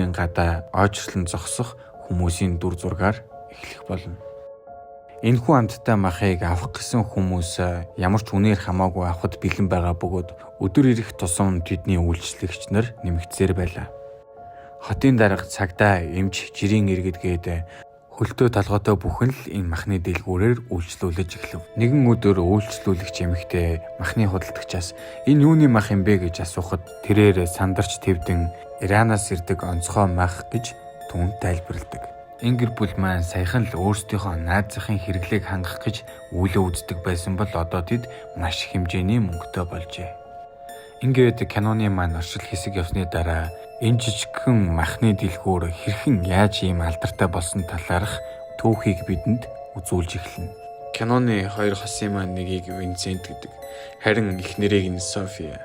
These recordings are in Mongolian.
дэлгүүрийн гадаа ойчрлон зогсох хүмүүсийн дүр зургаар эхлэх болно. Энэхүү амттай махыг авах гэсэн хүмүүс ямар ч үнээр хамаагүй авахд бэлэн байгаа бөгөөд өдөр ирэх тусам тэдний үйлчлэгч нар нэмэгдсээр байлаа. Хотын дарга, цагдаа, эмч, жирийн иргэд гээд хөлтөө толгойтой бүхэн л энэ махны дэлгүүрээр үйлчлүүлж эхлэв. Нэгэн өдөр үйлчлүүлэгч эмэгтэй махны худалдагчаас энэ юуны мах юм бэ гэж асуухад тэрээр сандарч тэвдэн Иранаас ирдэг онцгой мах гэж түүнд тайлбарладаг. Энэ гэр бүл маань саяхан л өөрсдийнхөө наазахын хэрэглээг хангах гэж үүлээ үздэг байсан бол одоо тэд маш их хэмжээний мөнгөтэй болжээ. Ингээд киноны маань оршил хэсэг явсны дараа энэ жижигхэн махны дэлгүүр хэрхэн яаж ийм алдартай болсон талаарх түүхийг бидэнд үзүүлж эхэлнэ. Киноны хоёр хосын маань нэгийг Винсент гэдэг, харин эхнэрийг нь София.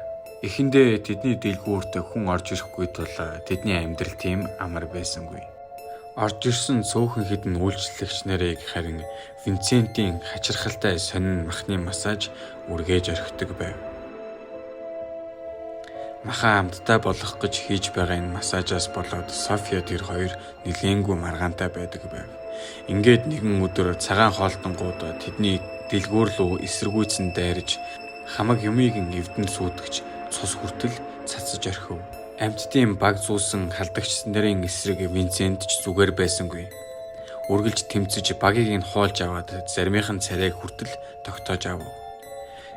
Эхэндээ тэдний дэлгүүрт хүн орж ирэхгүй тул тэдний амьдрал тийм амар байсангүй. Орж ирсэн цөөхөн хэдэн үйлчлэгч нарыг харин Винсентийн хачирхалтай сонин махны массаж үргээж орхидог байв. Махаа амттай болгох гэж хийж байгаа энэ массажаас болоод София тэр хоёр нэлээнгүй маргаантай байдаг байв. Ингээд нэгэн өдөр цагаан хоолтонгууд тэдний дэлгүүр рүү эсэргүүцэн дайрж хамаг юмыг нь эвдэн сүйтгэж цус хүртэл цацаж орхив. Амьтдын баг зүүсэн халдагч нарын эсрэг Винсент ч зүгээр байсангүй. Үргэлж тэмцэж багийг нь хуулж аваад заримынх нь царайг хүртэл тогтоож авав.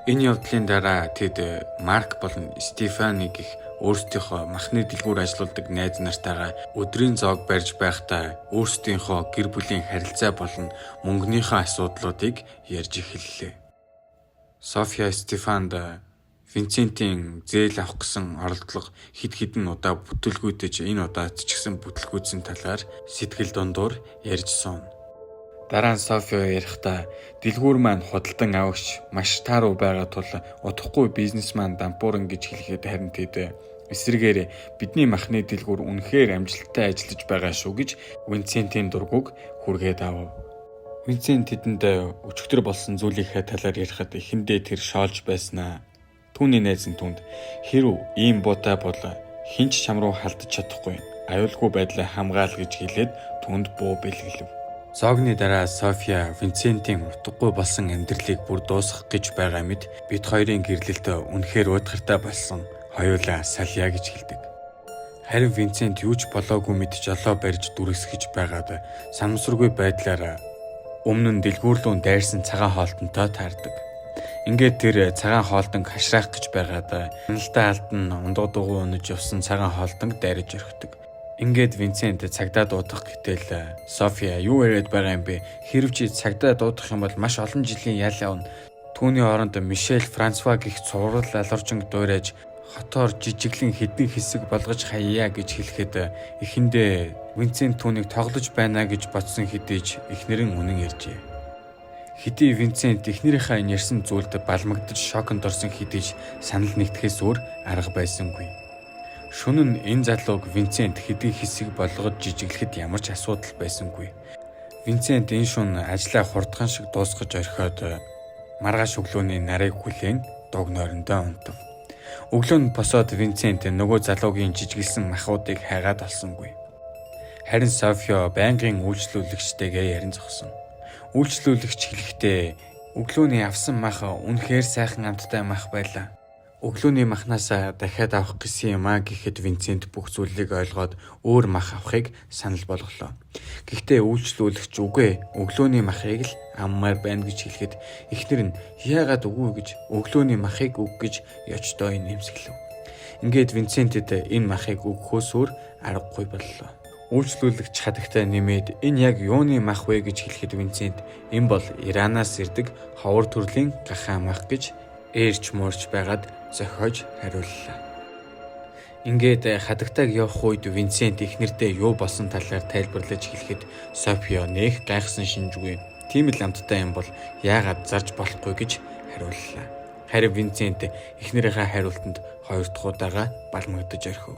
Энэ явдлын дараа тэд Марк болон Стефани гэх өөрсдийнхөө махны дэлгүүр ажилладаг найз нартайгаа өдрийн зоог барьж байхдаа өөрсдийнхөө гэр бүлийн харилцаа болон мөнгөнийхөө асуудлуудыг ярьж эхэллээ. София Стефанд Винсентийн зээл авах гэсэн оролдлого хэд хэдэн удаа бүтэлгүйтэж энэ удаад ч гэсэн бүтэлгүйтсэн талаар сэтгэл дундуур ярьж сууна. Дараа нь Софио ярихдаа дэлгүүр маань худалдан авагч маш тааруу байгаа тул удахгүй бизнесмен дампуурна гэж хэлэхэд харин тэд эсрэгээр бидний махны дэлгүүр үнэхээр амжилттай ажиллаж байгаа шүү гэж Винсентийн дургүйг хүргээд авав. Винсент тэдэнд өчигдөр болсон зүйлийнхээ талаар ярихад эхэндээ тэр шоолж байснаа. Түүний найз нь түүнд хэрв ийм буутай бол хэн ч чам руу халдаж чадахгүй аюулгүй байдлаа хамгаал гэж хэлээд түүнд буу бэлгэлэв. Зоогны дараа София Винсентийн утгагүй болсон амьдралыг бүр дуусгах гэж байгаа мэт бид хоёрын гэрлэлт үнэхээр уйтгартай болсон. Хоёулаа салъя гэж хэлдэг. Харин Винсент юу ч болоогүй мэт жолоо барьж дүрсгэж байгаад санамсаргүй байдлаар өмнө нь дэлгүүр лүү дайрсан цагаан хоолтонтой таардаг. Ингээд тэр цагаан хоолтонг хашраах гэж байгаад хяналтай алдан ундаа дугуй унаж явсан цагаан хоолтонг дайраж орхидог. Ингээд Винсент цагдаа дуудах гэтэл София юу яриад байгаа юм бэ? Хэрв чи цагдаа дуудах юм бол маш олон жилийн ял явна. Түүний оронд Мишель Франсуа гэх цуврал алуурчин дуурайж хотоор жижиглэн хэдэн хэсэг болгож хаяя гэж хэлэхэд эхэндээ Винсент түүнийг тоглож байна гэж бодсон хэдий ч эхнэр нь үнэн ярьжээ. Хэдий Винсент эхнэрийнхээ энэ ярьсан зүйлд балмагдаж шоконд орсон хэдий ч санал нэгтгэхээс өөр арга байсангүй. Шөнө нь энэ залууг Винсент хэдэн хэсэг болгож жижиглэхэд ямар ч асуудал байсангүй. Винсент энэ шөнө ажлаа хурдхан шиг дуусгаж орхиод маргааш өглөөний нарыг хүлээн дуг нойрондоо унтав. Өглөө нь босоод Винсент нөгөө залуугийн жижиглэсэн махуудыг хайгаад олсонгүй. Харин Софио байнгын үйлчлүүлэгчтэйгээ ярин зогсон. Үйлчлүүлэгч хэлэхдээ өглөөний авсан мах үнэхээр сайхан амттай мах байлаа. Өглөөний махнаасаа дахиад авах гэсэн юм аа гэхэд Винсент бүх зүйлийг ойлгоод өөр мах авахыг санал болголоо. Гэхдээ үйлчлүүлэгч үгүй өглөөний махыг л авмаар байна гэж хэлэхэд эхнэр нь яагаад үгүй гэж өглөөний махыг өг гэж ёчдоо нэмсэглэв. Ингээд Винсентэд энэ махыг өгөхөөс өөр аргагүй боллоо. Үйлчлүүлэгч хадагтай нэмээд энэ яг юуны мах вэ гэж хэлэхэд Винсент энэ бол Иранаас ирдэг ховор төрлийн гахаа мах гэж ээрч муурч байгаад зохиож хариуллаа. Ингээд хадагтайг явах үед Винсент эхнэрдээ юу болсон талаар тайлбарлаж хэлэхэд Софио нэх гайхсан шинжгүй. Тийм л амттай юм бол яагаад зарж болохгүй гэж хариуллаа. Харин Винсент эхнэрийнхээ хариултанд хоёр дахь удаага балмагдаж орхив.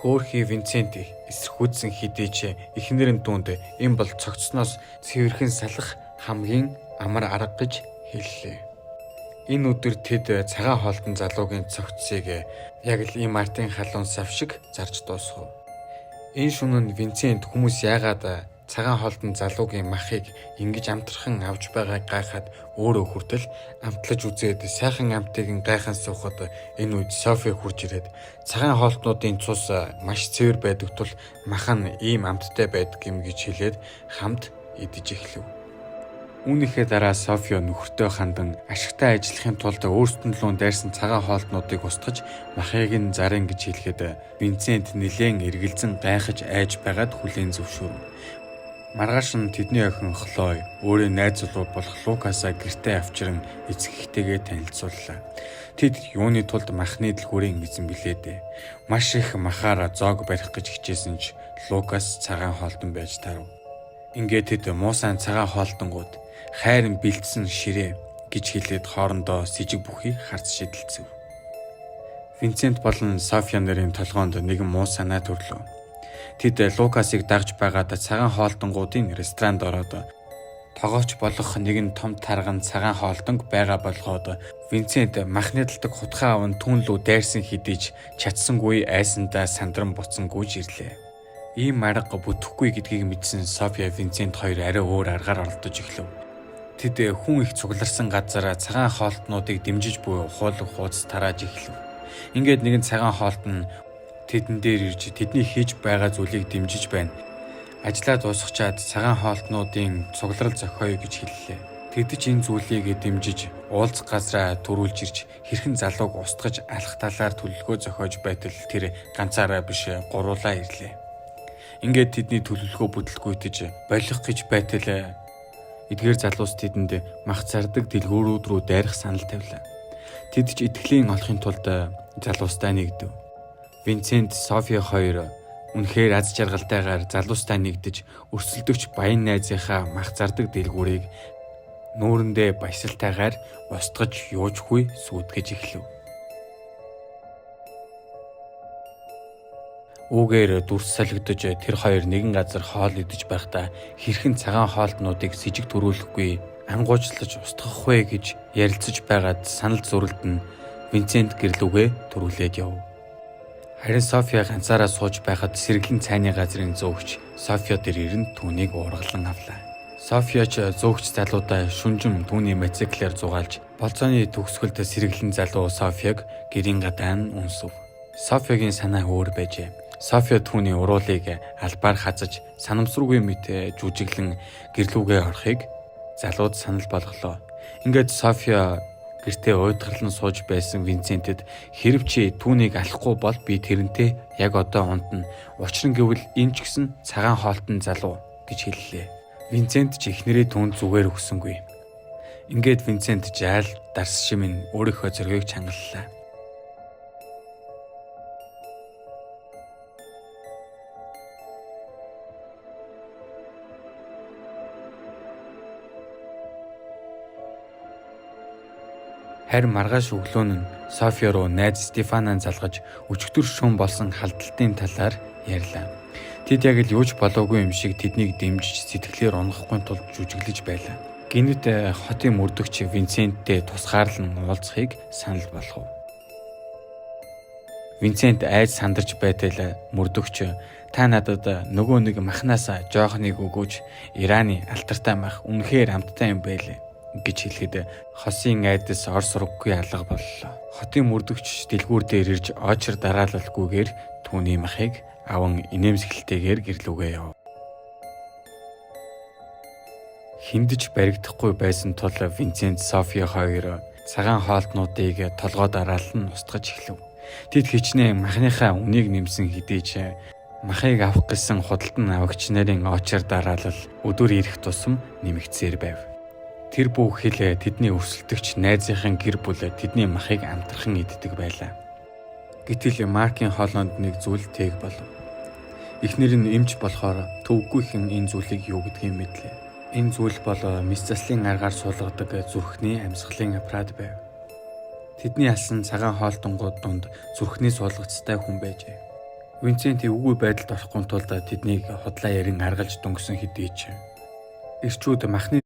Хөөрхий Винсент эсэргүүцсэн хэдий ч эхнэр нь түүнд энэ бол цогцсноос цэвэрхэн салах хамгийн амар арга гэж хэллээ. Энэ өдөр тэд цагаан хоолтон залуугийн цогцсыг яг л ийм артын халуун сав шиг зарж дуусгав. Энэ шөнө нь Винсент хүмүүс яагаад цагаан хоолтон залуугийн махыг ингэж амтрхан авч байгааг гайхаад өөрөө хүртэл амтлаж үзээд сайхан амтыг нь гайхан суухад энэ үед Софи хурж ирээд цагаан хоолтнуудын цус маш цэвэр байдаг тул мах нь ийм амттай байдаг юм гэж хэлээд хамт идэж эхлэв. Үүнийхээ дараа Софио нөхөртөө хандан ашигтай ажиллахын тулд өөрсдөн лүү дайрсан цагаан хоолтнуудыг устгаж махыг нь зарын гэж хэлэхэд Винсент нилээн эргэлзэн гайхаж айж байгаад хүлээн зөвшөөрөв. Маргааш нь тэдний охин Хлой өөрийн найз залуу болох Лукасаа гэртээ авчиран эцэг эхтэйгээ танилцууллаа. Тэд юуны тулд махны дэлгүүрийн эзэн билээ дээ. Маш их махаар зоог барих гэж хичээсэн ч Лукас цагаан хоолтон байж таарав. Ингээд тэд муусайн цагаан хоолтонгууд хайрын бэлдсэн ширээ гэж хэлээд хоорондоо сэжиг бүхий харц шидэлцэв. Винсент болон София нарын толгоонд нэгэн муу санаа төрлөө. Тэд Лукасыг дагж байгаад цагаан хоолтонгуудын ресторанд ороод тогооч болох нэгэн том тарган цагаан хоолтонг байгаа болгоод Винсент махны далдаг хутгаа аван түүн лүү дайрсан хэдий ч чадсангүй айсандаа сандран буцан гүйж ирлээ. Ийм арга бүтэхгүй гэдгийг мэдсэн София Винсент хоёр арай өөр аргаар оролдож эхлэв. Тэд хүн их цугларсан газар цагаан хоолтнуудыг дэмжиж буй ухуулах хууц тарааж эхлэв. Ингээд нэгэн цагаан хоолт нь тэдэн дээр ирж тэдний хийж байгаа зүйлийг дэмжиж байна. Ажлаа дуусгачаад цагаан хоолтнуудын цугларал зохиоё гэж хэллээ. Тэд ч энэ зүйлийг дэмжиж уулзах газраа төрүүлж ирж хэрхэн залууг устгаж алах талаар төлөвлөгөө зохиож байтал тэр ганцаараа биш гуруулаа ирлээ. Ингээд тэдний төлөвлөгөө бүтлгүүтэж болох гэж байтал эдгээр залуус тэдэнд мах зардаг дэлгүүрүүд рүү дайрах санал тавилаа. Тэд ч итгэлийн олохын тулд залуустай нэгдэв. Винсент, Софи хоёр үнэхээр аз жаргалтайгаар залуустай нэгдэж өрсөлдөгч баян найзынхаа мах зардаг дэлгүүрийг нүүрэндээ баясалтайгаар устгаж юужгүй сүйтгэж эхлэв. Үүгээр дүрс солигдож тэр хоёр нэгэн газар хоол идэж байхдаа хэрхэн цагаан хоолтнуудыг сэжиг төрүүлэхгүй ангуужлаж устгах вэ гэж ярилцаж байгаад санал зөрөлд нь Винсент гэрлүүгээ төрүүлээд яв. Харин София ганцаараа сууж байхад сэргэлэн цайны газрын зөөгч Софио дээр ирэн түүнийг ургалан авлаа. Софио ч зөөгч залуудаа шүнжин түүний мотоциклээр зугаалж болцооны төгсгөлд сэргэлэн залуу Софиог гэрийн гадаа нь үнсэв. Софиогийн санаа өөр байжээ. Софио түүний уруулыг албаар хазаж санамсаргүй мэт жүжиглэн гэрлүүгээ орохыг залууд санал болголоо. Ингээд Софио гэртээ уйдгарлан сууж байсан Винсентэд хэрв чи түүнийг алахгүй бол би тэрнтэй яг одоо унтна. Учир нь гэвэл энэ ч гэсэн цагаан хоолтон залуу гэж хэллээ. Винсент ч эхнэрээ түүнд зүгээр өгсөнгүй. Ингээд Винсент жаал дарс шимэн өөрийнхөө зоригийг чангаллаа. Харин маргааш өглөө нь Софио руу найз Стефанаа залгаж өчигдөр шүүн болсон халдалтын талаар ярьлаа. Тэд яг л юу ч болоогүй юм шиг тэднийг дэмжиж сэтгэлээр унахгүй тулд жүжиглэж байлаа. Гинэт хотын мөрдөгч Винсенттэй тусгаарлан уулзахыг санал болгов. Винсент айж сандарч байтал мөрдөгч та надад нөгөө нэг махнаас жоохныг өгөөч, Ираны алтартай мах үнэхээр амттай юм байлээ гэж хэлэхэд хосын айдас ор сургаггүй алга боллоо. Хотын мөрдөгч дэлгүүр дээр ирж очир дараалалгүйгээр түүний махыг аван инээмсэглэлтэйгээр гэрлүүгээ яв. Хиндэж баригдахгүй байсан тул Винсент, Софи хоёр цагаан хоолтнуудыг толгой дараалан устгаж эхлэв. Тэд хичнээн махныхаа үнийг нэмсэн хэдий ч махыг авах гэсэн худалдан авагч нарын очир дараалал өдөр ирэх тусам нэмэгдсээр байв. Тэр бүх хэл тэдний өрсөлдөгч найзынхын гэр бүл тэдний махыг амтрхан иддэг байлаа. Гэтэл Маркийн хоолойнд нэг зүйл тээг болов. Эхнэр нь эмч болохоор төвгүйхэн энэ зүйлийг юу гэдгийг мэдлээ. Энэ зүйл бол мэс заслын аргаар суулгадаг зүрхний амьсгалын аппарат байв. Тэдний алсан цагаан хоолтонгууд дунд зүрхний суулгацтай хүн байжээ. Винсент эвгүй байдалд орохгүй тулд тэднийг худлаа ярин аргалж дөнгөсөн хэдий ч эрчүүд махны